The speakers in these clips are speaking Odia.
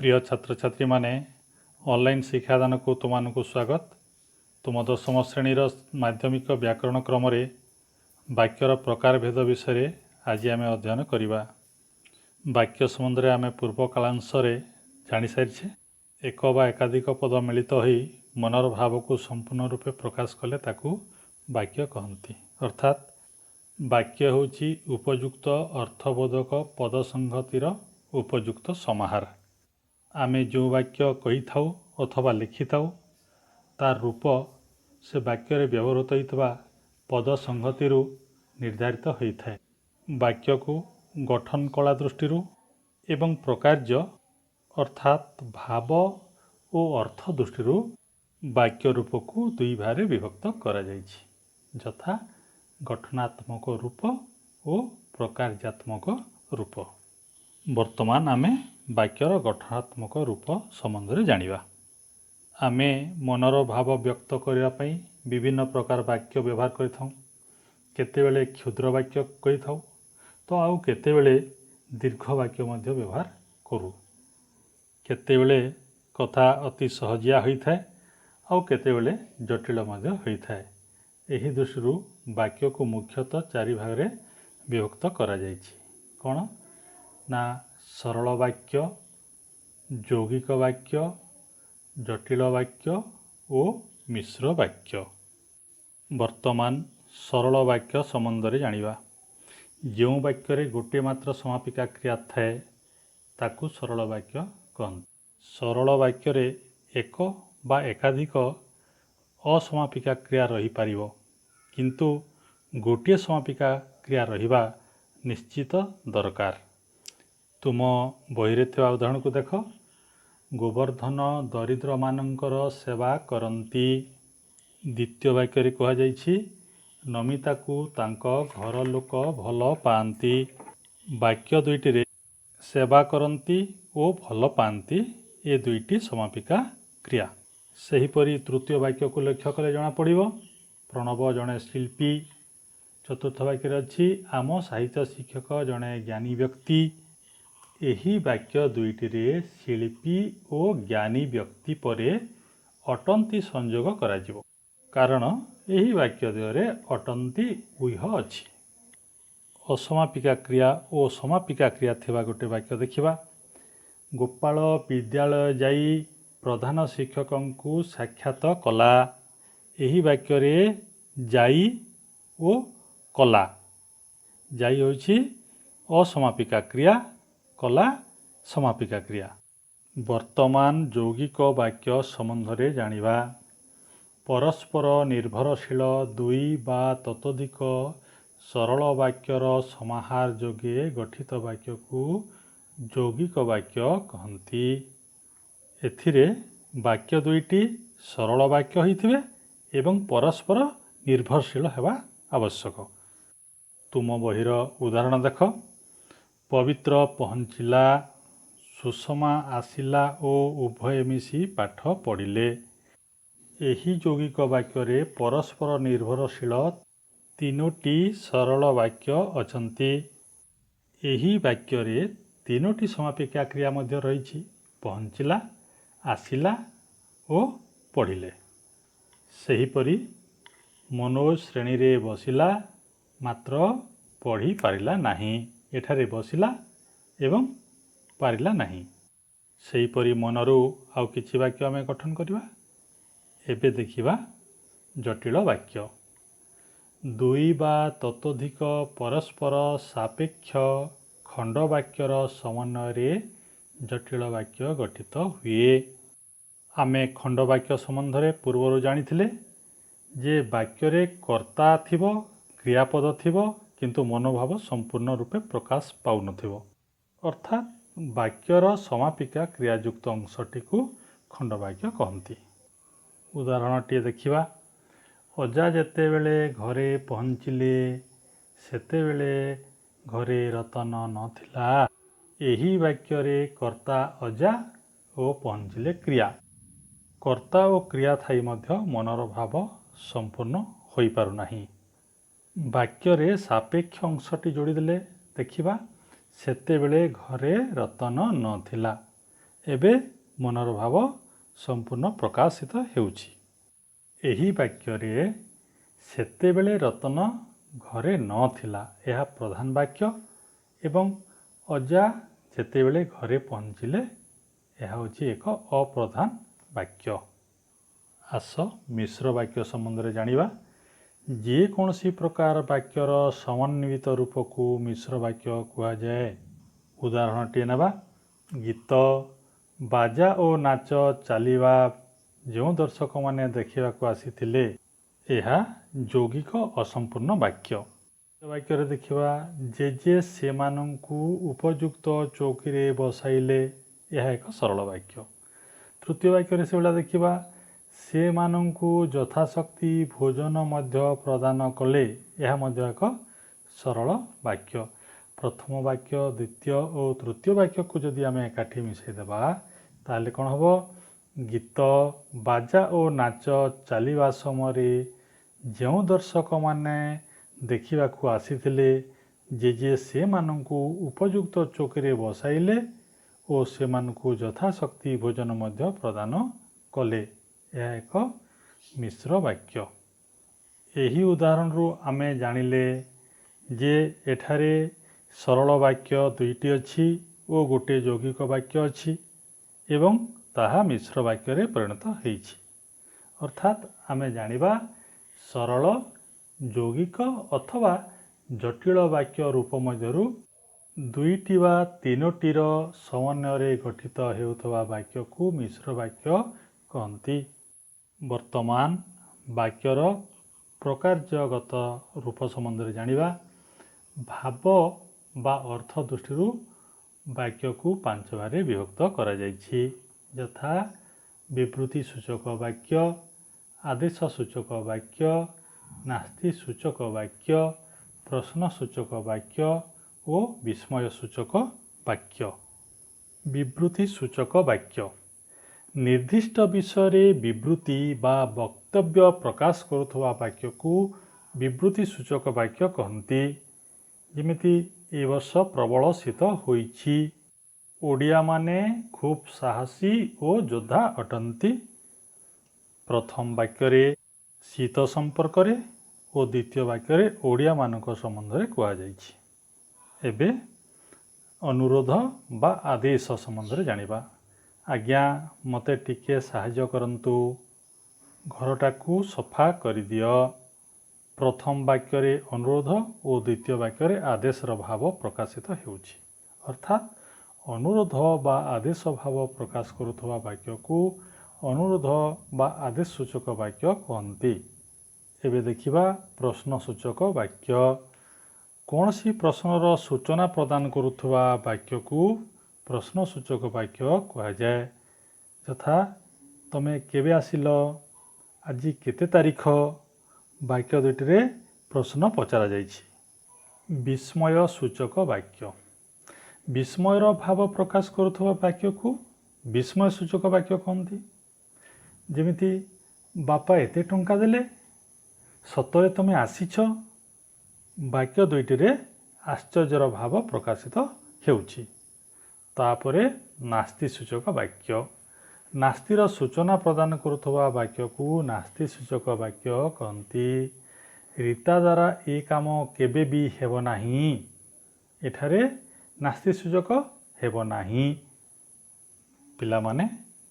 ପ୍ରିୟ ଛାତ୍ରଛାତ୍ରୀମାନେ, ଅନଲାଇନ୍ ଶିକ୍ଷାଦାନକୁ ତୁମମାନଙ୍କୁ ସ୍ୱାଗତ। ତୁମ ଦଶମ ଶ୍ରେଣୀର ମାଧ୍ୟମିକ ବ୍ୟାକରଣ କ୍ରମରେ ବାକ୍ୟର ପ୍ରକାର ଭେଦ ବିଷୟରେ ଆଜି ଆମେ ଅଧ୍ୟୟନ କରିବା। ବାକ୍ୟ ସମ୍ବନ୍ଧରେ ଆମେ ପୂର୍ବ କାଳାଂଶରେ ଜାଣିସାରିଛେ। ଏକ ବା ଏକାଧିକ ପଦ ମିଳିତ ହୋଇ ମନର ଭାବକୁ ସମ୍ପୂର୍ଣ୍ଣ ରୂପେ ପ୍ରକାଶ କଲେ ତାକୁ ବାକ୍ୟ କହନ୍ତି। ଅର୍ଥାତ୍ ବାକ୍ୟ ହେଉଛି ଉପଯୁକ୍ତ ଅର୍ଥବୋଧକ ପଦ ସଂହତିର ଉପଯୁକ୍ତ ସମାହାର। ଆମେ ଯେଉଁ ବାକ୍ୟ କହିଥାଉ ଅଥବା ଲେଖିଥାଉ, ତାର ରୂପ ସେ ବାକ୍ୟରେ ବ୍ୟବହୃତ ହୋଇଥିବା ପଦ ସଂହତିରୁ ନିର୍ଦ୍ଧାରିତ ହୋଇଥାଏ। ବାକ୍ୟକୁ ଗଠନ କଳା ଦୃଷ୍ଟିରୁ ଏବଂ ପ୍ରକାର୍ଯ୍ୟ, ଅର୍ଥାତ୍ ଭାବ ଓ ଅର୍ଥ ଦୃଷ୍ଟିରୁ ବାକ୍ୟ ରୂପକୁ ଦୁଇ ଭାଗରେ ବିଭକ୍ତ କରାଯାଇଛି, ଯଥା ଗଠନାତ୍ମକ ରୂପ ଓ ପ୍ରକାର୍ଯ୍ୟାତ୍ମକ ରୂପ। ବର୍ତ୍ତମାନ ଆମେ ବାକ୍ୟର ଗଠନାତ୍ମକ ରୂପ ସମ୍ବନ୍ଧରେ ଜାଣିବା। ଆମେ ମନର ଭାବ ବ୍ୟକ୍ତ କରିବା ପାଇଁ ବିଭିନ୍ନ ପ୍ରକାର ବାକ୍ୟ ବ୍ୟବହାର କରିଥାଉ। କେତେବେଳେ କ୍ଷୁଦ୍ର ବାକ୍ୟ କହିଥାଉ ତ ଆଉ କେତେବେଳେ ଦୀର୍ଘ ବାକ୍ୟ ମଧ୍ୟ ବ୍ୟବହାର କରୁ। କେତେବେଳେ କଥା ଅତି ସହଜିଆ ହୋଇଥାଏ, ଆଉ କେତେବେଳେ ଜଟିଳ ମଧ୍ୟ ହୋଇଥାଏ। ଏହି ଦୃଷ୍ଟିରୁ ବାକ୍ୟକୁ ମୁଖ୍ୟତଃ ଚାରି ଭାଗରେ ବିଭକ୍ତ କରାଯାଇଛି। କ'ଣ ନା ସରଳ ବାକ୍ୟ, ଯୌଗିକ ବାକ୍ୟ, ଜଟିଳ ବାକ୍ୟ ଓ ମିଶ୍ର ବାକ୍ୟ। ବର୍ତ୍ତମାନ ସରଳ ବାକ୍ୟ ସମ୍ବନ୍ଧରେ ଜାଣିବା। ଯେଉଁ ବାକ୍ୟରେ ଗୋଟିଏ ମାତ୍ର ସମାପିକା କ୍ରିୟା ଥାଏ, ତାକୁ ସରଳ ବାକ୍ୟ କହନ୍ତି। ସରଳ ବାକ୍ୟରେ ଏକ ବା ଏକାଧିକ ଅସମାପିକା କ୍ରିୟା ରହିପାରିବ, କିନ୍ତୁ ଗୋଟିଏ ସମାପିକା କ୍ରିୟା ରହିବା ନିଶ୍ଚିତ ଦରକାର। ତୁମ ବହିରେ ଥିବା ଉଦାହରଣକୁ ଦେଖ। ଗୋବର୍ଦ୍ଧନ ଦରିଦ୍ରମାନଙ୍କର ସେବା କରନ୍ତି। ଦ୍ୱିତୀୟ ବାକ୍ୟରେ କୁହାଯାଇଛି, ନମିତାକୁ ତାଙ୍କ ଘର ଲୋକ ଭଲ ପାଆନ୍ତି। ବାକ୍ୟ ଦୁଇଟିରେ ସେବା କରନ୍ତି ଓ ଭଲ ପାଆନ୍ତି, ଏ ଦୁଇଟି ସମାପିକା କ୍ରିୟା। ସେହିପରି ତୃତୀୟ ବାକ୍ୟକୁ ଲକ୍ଷ୍ୟ କଲେ ଜଣାପଡ଼ିବ, ପ୍ରଣବ ଜଣେ ଶିଳ୍ପୀ। ଚତୁର୍ଥ ବାକ୍ୟରେ ଅଛି, ଆମ ସାହିତ୍ୟ ଶିକ୍ଷକ ଜଣେ ଜ୍ଞାନୀ ବ୍ୟକ୍ତି। ଏହି ବାକ୍ୟ ଦୁଇଟିରେ ଶିଳ୍ପୀ ଓ ଜ୍ଞାନୀ ବ୍ୟକ୍ତି ପରେ ଅଟନ୍ତି ସଂଯୋଗ କରାଯିବ, କାରଣ ଏହି ବାକ୍ୟ ଦ୍ୱୟରେ ଅଟନ୍ତି ଉହ୍ୟ ଅଛି। ଅସମାପିକା କ୍ରିୟା ଓ ସମାପିକା କ୍ରିୟା ଥିବା ଗୋଟେ ବାକ୍ୟ ଦେଖିବା। ଗୋପାଳ ବିଦ୍ୟାଳୟ ଯାଇ ପ୍ରଧାନ ଶିକ୍ଷକଙ୍କୁ ସାକ୍ଷାତ କଲା। ଏହି ବାକ୍ୟରେ ଯାଇ ଓ କଲା, ଯାଇ ହେଉଛି ଅସମାପିକା କ୍ରିୟା, କଲା ସମାପିକା କ୍ରିୟା। ବର୍ତ୍ତମାନ ଯୌଗିକ ବାକ୍ୟ ସମ୍ବନ୍ଧରେ ଜାଣିବା। ପରସ୍ପର ନିର୍ଭରଶୀଳ ଦୁଇ ବା ତତୋଧିକ ସରଳ ବାକ୍ୟର ସମାହାର ଯୋଗେ ଗଠିତ ବାକ୍ୟକୁ ଯୌଗିକ ବାକ୍ୟ କହନ୍ତି। ଏଥିରେ ବାକ୍ୟ ଦୁଇଟି ସରଳ ବାକ୍ୟ ହୋଇଥିବେ ଏବଂ ପରସ୍ପର ନିର୍ଭରଶୀଳ ହେବା ଆବଶ୍ୟକ। ତୁମ ବହିର ଉଦାହରଣ ଦେଖ। ପବିତ୍ର ପହଞ୍ଚିଲା, ସୁଷମା ଆସିଲା ଓ ଉଭୟେ ମିଶି ପାଠ ପଢ଼ିଲେ। ଏହି ଯୌଗିକ ବାକ୍ୟରେ ପରସ୍ପର ନିର୍ଭରଶୀଳ ତିନୋଟି ସରଳ ବାକ୍ୟ ଅଛନ୍ତି। ଏହି ବାକ୍ୟରେ ତିନୋଟି ସମାପିକା କ୍ରିୟା ମଧ୍ୟ ରହିଛି, ପହଞ୍ଚିଲା, ଆସିଲା ଓ ପଢ଼ିଲେ। ସେହିପରି ମନୋଜ ଶ୍ରେଣୀରେ ବସିଲା, ମାତ୍ର ପଢ଼ି ପାରିଲା ନାହିଁ। ଏଠାରେ ବସିଲା ଏବଂ ପାରିଲା ନାହିଁ। ସେହିପରି ମନରୁ ଆଉ କିଛି ବାକ୍ୟ ଆମେ ଗଠନ କରିବା। ଏବେ ଦେଖିବା ଜଟିଳ ବାକ୍ୟ। ଦୁଇ ବା ତତୋଧିକ ପରସ୍ପର ସାପେକ୍ଷ ଖଣ୍ଡ ବାକ୍ୟର ସମନ୍ୱୟରେ ଜଟିଳ ବାକ୍ୟ ଗଠିତ ହୁଏ। ଆମେ ଖଣ୍ଡ ବାକ୍ୟ ସମ୍ବନ୍ଧରେ ପୂର୍ବରୁ ଜାଣିଥିଲେ ଯେ ବାକ୍ୟରେ କର୍ତ୍ତା ଥିବ, କ୍ରିୟାପଦ ଥିବ, କିନ୍ତୁ ମନୋଭାବ ସମ୍ପୂର୍ଣ୍ଣ ରୂପେ ପ୍ରକାଶ ପାଉନଥିବ। ଅର୍ଥାତ୍ ବାକ୍ୟର ସମାପିକା କ୍ରିୟାଯୁକ୍ତ ଅଂଶଟିକୁ ଖଣ୍ଡବାକ୍ୟ କହନ୍ତି। ଉଦାହରଣଟିଏ ଦେଖିବା। ଅଜା ଯେତେବେଳେ ଘରେ ପହଞ୍ଚିଲେ, ସେତେବେଳେ ଘରେ ରତନ ନଥିଲା। ଏହି ବାକ୍ୟରେ କର୍ତ୍ତା ଅଜା ଓ ପହଞ୍ଚିଲେ କ୍ରିୟା। କର୍ତ୍ତା ଓ କ୍ରିୟା ଥାଇ ମଧ୍ୟ ମନର ଭାବ ସମ୍ପୂର୍ଣ୍ଣ ହୋଇପାରୁନାହିଁ। ବାକ୍ୟରେ ସାପେକ୍ଷ ଅଂଶଟି ଯୋଡ଼ିଦେଲେ ଦେଖିବା, ସେତେବେଳେ ଘରେ ରତନ ନଥିଲା। ଏବେ ମନର ଭାବ ସମ୍ପୂର୍ଣ୍ଣ ପ୍ରକାଶିତ ହେଉଛି। ଏହି ବାକ୍ୟରେ ସେତେବେଳେ ରତନ ଘରେ ନଥିଲା, ଏହା ପ୍ରଧାନ ବାକ୍ୟ ଏବଂ ଅଜା ଯେତେବେଳେ ଘରେ ପହଞ୍ଚିଲେ, ଏହା ହେଉଛି ଏକ ଅପ୍ରଧାନ ବାକ୍ୟ। ଆସ ମିଶ୍ର ବାକ୍ୟ ସମ୍ବନ୍ଧରେ ଜାଣିବା। ଯେକୌଣସି ପ୍ରକାର ବାକ୍ୟର ସମନ୍ୱିତ ରୂପକୁ ମିଶ୍ର ବାକ୍ୟ କୁହାଯାଏ। ଉଦାହରଣଟିଏ ନେବା। ଗୀତ, ବାଜା ଓ ନାଚ ଚାଲିବା ଯେଉଁ ଦର୍ଶକମାନେ ଦେଖିବାକୁ ଆସିଥିଲେ, ଏହା ଯୌଗିକ ଅସମ୍ପୂର୍ଣ୍ଣ ବାକ୍ୟ। ବାକ୍ୟରେ ଦେଖିବା, ଜେଜେ ସେମାନଙ୍କୁ ଉପଯୁକ୍ତ ଚୌକିରେ ବସାଇଲେ, ଏହା ଏକ ସରଳ ବାକ୍ୟ। ତୃତୀୟ ବାକ୍ୟରେ ସେଭଳିଆ ଦେଖିବା, ସେମାନଙ୍କୁ ଯଥାଶକ୍ତି ଭୋଜନ ମଧ୍ୟ ପ୍ରଦାନ କଲେ, ଏହା ମଧ୍ୟ ଏକ ସରଳ ବାକ୍ୟ। ପ୍ରଥମ ବାକ୍ୟ, ଦ୍ୱିତୀୟ ଓ ତୃତୀୟ ବାକ୍ୟକୁ ଯଦି ଆମେ ଏକାଠି ମିଶାଇ ଦେବା, ତାହେଲେ କ'ଣ ହେବ? ଗୀତ, ବାଜା ଓ ନାଚ ଚାଲିବା ସମୟରେ ଯେଉଁ ଦର୍ଶକମାନେ ଦେଖିବାକୁ ଆସିଥିଲେ, ଜେଜେ ସେମାନଙ୍କୁ ଉପଯୁକ୍ତ ଚୌକିରେ ବସାଇଲେ ଓ ସେମାନଙ୍କୁ ଯଥାଶକ୍ତି ଭୋଜନ ମଧ୍ୟ ପ୍ରଦାନ କଲେ। ଏହା ଏକ ମିଶ୍ର ବାକ୍ୟ। ଏହି ଉଦାହରଣରୁ ଆମେ ଜାଣିଲେ ଯେ ଏଠାରେ ସରଳ ବାକ୍ୟ ଦୁଇଟି ଅଛି ଓ ଗୋଟିଏ ଯୌଗିକ ବାକ୍ୟ ଅଛି ଏବଂ ତାହା ମିଶ୍ର ବାକ୍ୟରେ ପରିଣତ ହେଇଛି। ଅର୍ଥାତ୍ ଆମେ ଜାଣିବା, ସରଳ, ଯୌଗିକ ଅଥବା ଜଟିଳ ବାକ୍ୟ ରୂପ ମଧ୍ୟରୁ ଦୁଇଟି ବା ତିନୋଟିର ସମନ୍ୱୟରେ ଗଠିତ ହେଉଥିବା ବାକ୍ୟକୁ ମିଶ୍ର ବାକ୍ୟ କହନ୍ତି। ବର୍ତ୍ତମାନ ବାକ୍ୟର ପ୍ରକାର୍ଯ୍ୟଗତ ରୂପ ସମ୍ବନ୍ଧରେ ଜାଣିବା। ଭାବ ବା ଅର୍ଥ ଦୃଷ୍ଟିରୁ ବାକ୍ୟକୁ ପାଞ୍ଚ ଭାଗରେ ବିଭକ୍ତ କରାଯାଇଛି, ଯଥା ବିବୃତି ସୂଚକ ବାକ୍ୟ, ଆଦେଶ ସୂଚକ ବାକ୍ୟ, ନାସ୍ତି ସୂଚକ ବାକ୍ୟ, ପ୍ରଶ୍ନ ସୂଚକ ବାକ୍ୟ ଓ ବିସ୍ମୟ ସୂଚକ ବାକ୍ୟ। ବିବୃତି ସୂଚକ ବାକ୍ୟ: ନିର୍ଦ୍ଦିଷ୍ଟ ବିଷୟରେ ବିବୃତି ବା ବକ୍ତବ୍ୟ ପ୍ରକାଶ କରୁଥିବା ବାକ୍ୟକୁ ବିବୃତି ସୂଚକ ବାକ୍ୟ କହନ୍ତି। ଯେମିତି, ଏ ବର୍ଷ ପ୍ରବଳ ଶୀତ ହୋଇଛି। ଓଡ଼ିଆମାନେ ଖୁବ୍ ସାହସୀ ଓ ଯୋଦ୍ଧା ଅଟନ୍ତି। ପ୍ରଥମ ବାକ୍ୟରେ ଶୀତ ସମ୍ପର୍କରେ ଓ ଦ୍ୱିତୀୟ ବାକ୍ୟରେ ଓଡ଼ିଆମାନଙ୍କ ସମ୍ବନ୍ଧରେ କୁହାଯାଇଛି। ଏବେ ଅନୁରୋଧ ବା ଆଦେଶ ସମ୍ବନ୍ଧରେ ଜାଣିବା। ଆଜ୍ଞା, ମୋତେ ଟିକିଏ ସାହାଯ୍ୟ କରନ୍ତୁ। ଘରଟାକୁ ସଫା କରିଦିଅ। ପ୍ରଥମ ବାକ୍ୟରେ ଅନୁରୋଧ ଓ ଦ୍ୱିତୀୟ ବାକ୍ୟରେ ଆଦେଶର ଭାବ ପ୍ରକାଶିତ ହେଉଛି। ଅର୍ଥାତ୍ ଅନୁରୋଧ ବା ଆଦେଶ ଭାବ ପ୍ରକାଶ କରୁଥିବା ବାକ୍ୟକୁ ଅନୁରୋଧ ବା ଆଦେଶ ସୂଚକ ବାକ୍ୟ କୁହନ୍ତି। ଏବେ ଦେଖିବା ପ୍ରଶ୍ନ ସୂଚକ ବାକ୍ୟ। କୌଣସି ପ୍ରଶ୍ନର ସୂଚନା ପ୍ରଦାନ କରୁଥିବା ବାକ୍ୟକୁ ପ୍ରଶ୍ନ ସୂଚକ ବାକ୍ୟ କୁହାଯାଏ। ଯଥା, ତମେ କେବେ ଆସିଲ? ଆଜି କେତେ ତାରିଖ? ବାକ୍ୟ ଦୁଇଟିରେ ପ୍ରଶ୍ନ ପଚରାଯାଇଛି। ବିସ୍ମୟ ସୂଚକ ବାକ୍ୟ: ବିସ୍ମୟର ଭାବ ପ୍ରକାଶ କରୁଥିବା ବାକ୍ୟକୁ ବିସ୍ମୟ ସୂଚକ ବାକ୍ୟ କହନ୍ତି। ଯେମିତି, ବାପା ଏତେ ଟଙ୍କା ଦେଲେ? ସତରେ ତମେ ଆସିଛ? ବାକ୍ୟ ଦୁଇଟିରେ ଆଶ୍ଚର୍ଯ୍ୟର ଭାବ ପ୍ରକାଶିତ ହେଉଛି। ତାପରେ ନାସ୍ତି ସୂଚକ ବାକ୍ୟ। ନାସ୍ତିର ସୂଚନା ପ୍ରଦାନ କରୁଥିବା ବାକ୍ୟକୁ ନାସ୍ତି ସୂଚକ ବାକ୍ୟ କହନ୍ତି। ରୀତା ଦ୍ୱାରା ଏ କାମ କେବେ ବି ହେବ ନାହିଁ। ଏଠାରେ ନାସ୍ତି ସୂଚକ ହେବ ନାହିଁ। ପିଲାମାନେ,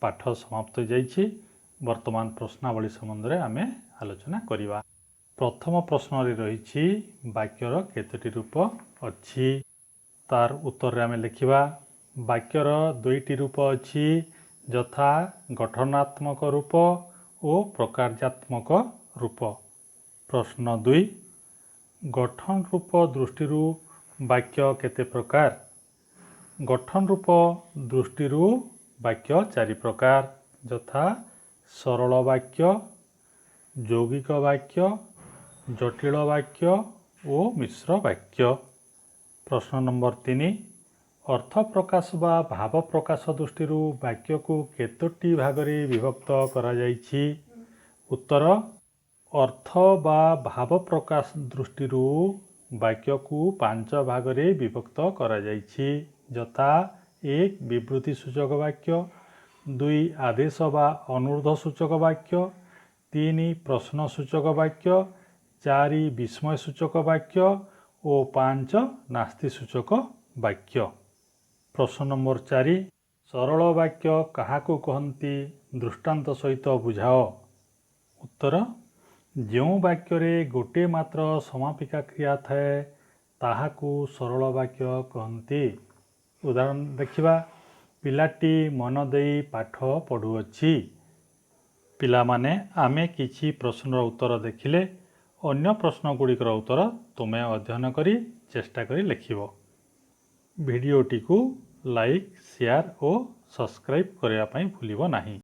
ପାଠ ସମାପ୍ତ ହୋଇଯାଇଛି। ବର୍ତ୍ତମାନ ପ୍ରଶ୍ନାବଳୀ ସମ୍ବନ୍ଧରେ ଆମେ ଆଲୋଚନା କରିବା। ପ୍ରଥମ ପ୍ରଶ୍ନରେ ରହିଛି, ବାକ୍ୟର କେତୋଟି ରୂପ ଅଛି? ତାର ଉତ୍ତରରେ ଆମେ ଲେଖିବା, ବାକ୍ୟର ଦୁଇଟି ରୂପ ଅଛି, ଯଥା ଗଠନାତ୍ମକ ରୂପ ଓ ପ୍ରକାର୍ଯ୍ୟାତ୍ମକ ରୂପ। ପ୍ରଶ୍ନ 2, ଗଠନ ରୂପ ଦୃଷ୍ଟିରୁ ବାକ୍ୟ କେତେ ପ୍ରକାର? ଗଠନ ରୂପ ଦୃଷ୍ଟିରୁ ବାକ୍ୟ ଚାରି ପ୍ରକାର, ଯଥା ସରଳ ବାକ୍ୟ, ଯୌଗିକ ବାକ୍ୟ, ଜଟିଳ ବାକ୍ୟ ଓ ମିଶ୍ର ବାକ୍ୟ। ପ୍ରଶ୍ନ ନମ୍ବର 3, ଅର୍ଥ ପ୍ରକାଶ ବା ଭାବ ପ୍ରକାଶ ଦୃଷ୍ଟିରୁ ବାକ୍ୟକୁ କେତୋଟି ଭାଗରେ ବିଭକ୍ତ କରାଯାଇଛି? ଉତ୍ତର, ଅର୍ଥ ବା ଭାବ ପ୍ରକାଶ ଦୃଷ୍ଟିରୁ ବାକ୍ୟକୁ ପାଞ୍ଚ ଭାଗରେ ବିଭକ୍ତ କରାଯାଇଛି, ଯଥା ଏକ, ବିବୃତି ସୂଚକ ବାକ୍ୟ। ଦୁଇ, ଆଦେଶ ବା ଅନୁରୋଧ ସୂଚକ ବାକ୍ୟ। ତିନି, ପ୍ରଶ୍ନ ସୂଚକ ବାକ୍ୟ। ଚାରି, ବିସ୍ମୟ ସୂଚକ ବାକ୍ୟ ଓ ପାଞ୍ଚ, ନାସ୍ତି ସୂଚକ ବାକ୍ୟ। ପ୍ରଶ୍ନ ନମ୍ବର 4, ସରଳ ବାକ୍ୟ କାହାକୁ କହନ୍ତି? ଦୃଷ୍ଟାନ୍ତ ସହିତ ବୁଝାଅ। ଉତ୍ତର, ଯେଉଁ ବାକ୍ୟରେ ଗୋଟିଏ ମାତ୍ର ସମାପିକା କ୍ରିୟା ଥାଏ, ତାହାକୁ ସରଳ ବାକ୍ୟ କହନ୍ତି। ଉଦାହରଣ ଦେଖିବା। ପିଲାଟି ମନ ଦେଇ ପାଠ ପଢ଼ୁଅଛି। ପିଲାମାନେ, ଆମେ କିଛି ପ୍ରଶ୍ନର ଉତ୍ତର ଦେଖିଲେ। ଅନ୍ୟ ପ୍ରଶ୍ନ ଗୁଡ଼ିକର ଉତ୍ତର ତୁମେ ଅଧ୍ୟୟନ କରି ଚେଷ୍ଟା କରି ଲେଖିବ। ଭିଡ଼ିଓଟିକୁ ଲାଇକ୍, ସେୟାର ଓ ସବସ୍କ୍ରାଇବ୍ କରିବା ପାଇଁ ଭୁଲିବ ନାହିଁ।